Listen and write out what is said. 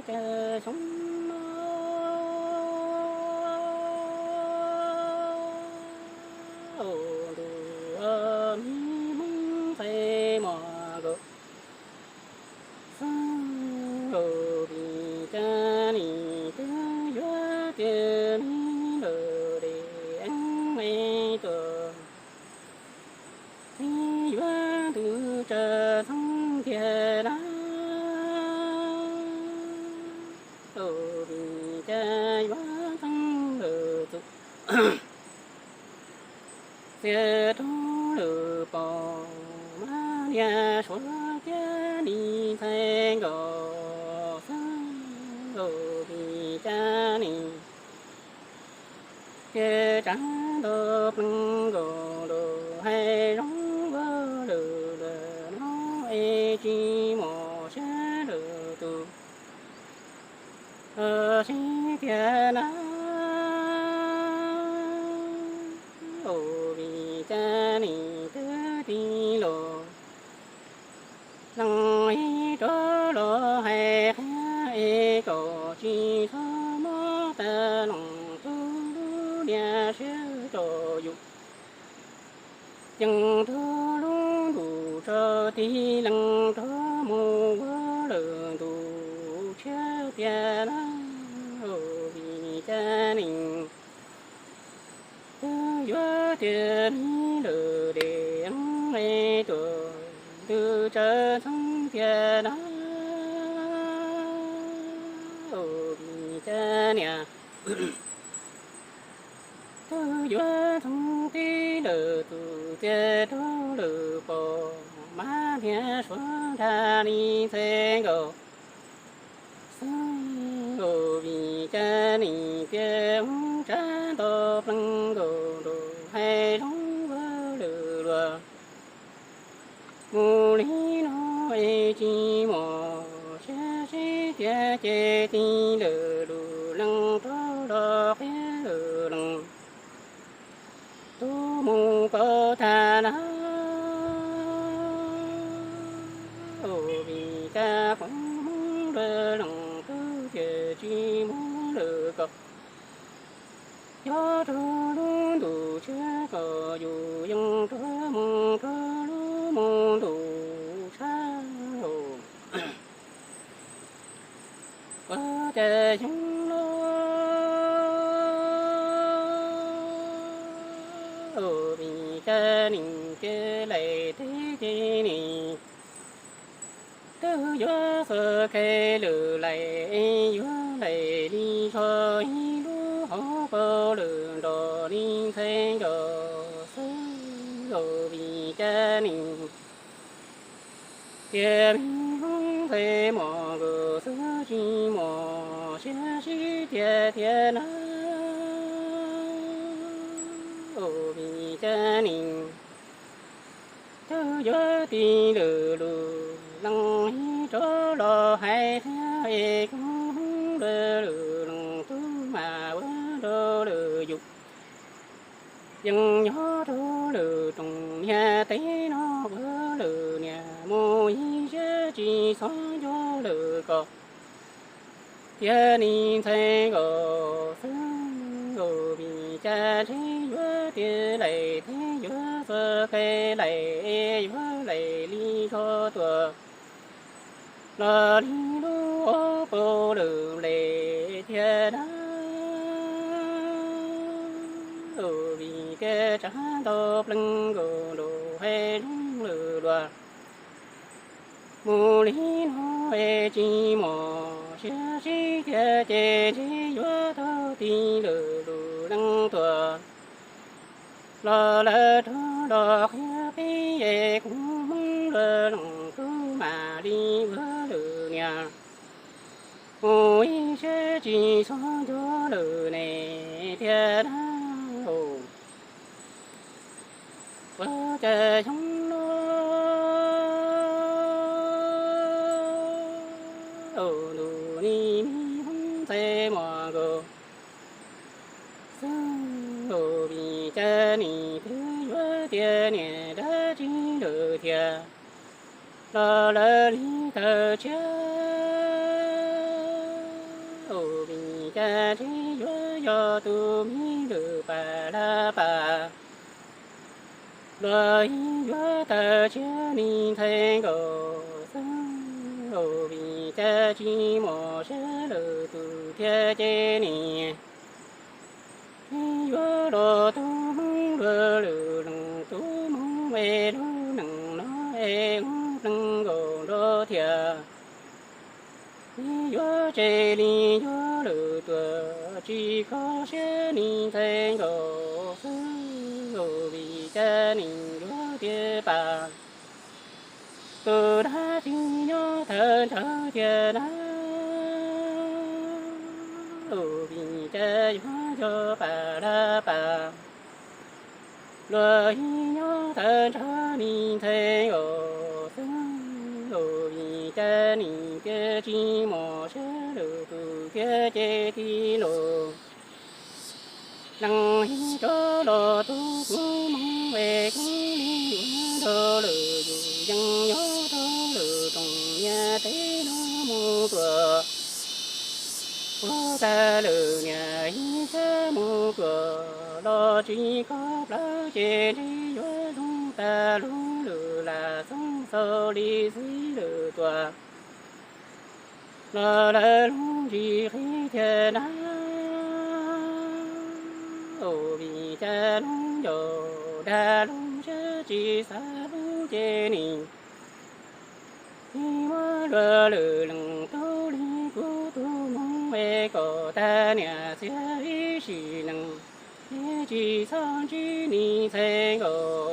Cas xyoo no ntuj, me Hmoob ntxhais mos nkaus xwb, vim cas nim twb yuav tias me lawm dej eeb me tuaj, twb yuav ntuj tsaws txheeb tiag na. Vim cas yuav txheeb lawm txuj txias rau lwm paus, mas niag suav kiag nim ntxhais nkaus xwb, vim cas nim tias tsav ntuj pleev nkaus ntuj, hais zoo ua lwm luag no es tsis mos siab lwm tus los sib tiag na. Vim cas nim twb tig los lees ib rov los hais qhia es kom tsis txhob mob tag lees tug lub niag siab rau yus. Yeej tug lub ntuj tsaus tig lees rov mus ua lwm ntuj tshiab tiag na. Vim cas nim twb yuav tias me lawm dej eeb me tuaj, ntuj tsaws txheeb tiag na. Vim cas niam twb yuav txheeb tib lwm tus txias rau lwm paus, mas niag suav dag li ntxhais nkaus xwb, vim cas nim tias tsav ntuj pleev nkaus ntuj, hais zoo ua lwm luag mus li no es tsis mos siab sib tiag ces tig lwm lus lees rov los qhia lwm lees tub mus kom tag na. Vim cas qhov Hmoob luag lees tub ces tsis muab lwm kom, nyob rau lub ntuj tshiab kom yus yeej rov mus rau lub mus ntuj tshab. Ua cas xyoo no vim cas nim ces laim teb ces nim twb yuav xuas khe lwm laim, yuav laim li tsho ib lub hauv paus lwm nrog li ntxhais nkaus xwb, vim cas nim tias me Hmoob ntxhais mos nkaus xwb tsis mos siab sib tiag tiag na. Vim cas nim twb yuav tig lwm lus lees ib rov los hais thiab es kub Hmoob luag lwm lees tub mas ua rau lwm yus yeej nyob rau lwm rooj niag teb no ua lwm niag mus ib siab tsis txhob nco lwm kom tiag li ntxhais nkaus xwb, vim cas ntshe yuav tias laim teb yuav xuas khe laim, yuav laim li tsho tuaj los li lub hauv paus lwm lem tiag na. Vim tias tsav ntuj pleev nkaus ntuj, hais zoo lwm luag mus li no es tsis mos siab sib tiag ces ntshe yuav tau tig lwm lus lees tuaj los lawm rov los qhia peb es kub Hmoob luag lees tub mam li ua lwm niag mus ib siab tsis txhob nco lwm ne tiag na. Ua cas xyoo no ntuj ni me Hmoob ntxhais mos nkaus xwb, vim cas nim twb yuav tias niam dab tsi lawm thiab los lawv li taw tshiab. tsis yuav yog tus me lwm pas lab pas. Luag ib yuav tawg tshiab nis ntxhais nkaus xwb, vim cas tsis muaj sab lwm tus thiab ces nim yuav los tub Hmoob luag lwm leej tub Hmoob es lub neej no es ub pleeg nkaus nrov thiab. Yuav tseg li yuav lwm tuaj tsis kho siab nis ntxhais nkaus xwb, vim cas nim yuav tias pas tus dab tsis nyob thawj ntshaw thiab na, vim cas yuav yog pas lab pas. Luag ib nyob thawj ntshaw nis ntxhais nkaus xwb, vim cas nim tias tsis muaj sab lwm tus thiab ces tij laug. Leej ib rov los tub kuv Hmoob es kuv li ua rau lwm yus yeej nyob rau lwm rooj niam teb no mus tuaj. Ua tag lwm niam ib sab mus tuaj los tsis kho plawv ces ntshe yuav zoo tag lub lwm lam xoob xaus li xwb lwm tuaj. Los lawv lub ntsis qhib thiab na, vim cas lub ncauj dag lub siab tsis xav lub ces nim ib muab luag lwm leej tub li kuv tus Hmoob es kom tag niam txiv ib sim neej, tsis txhob ntsib nis ntxhais nkaus.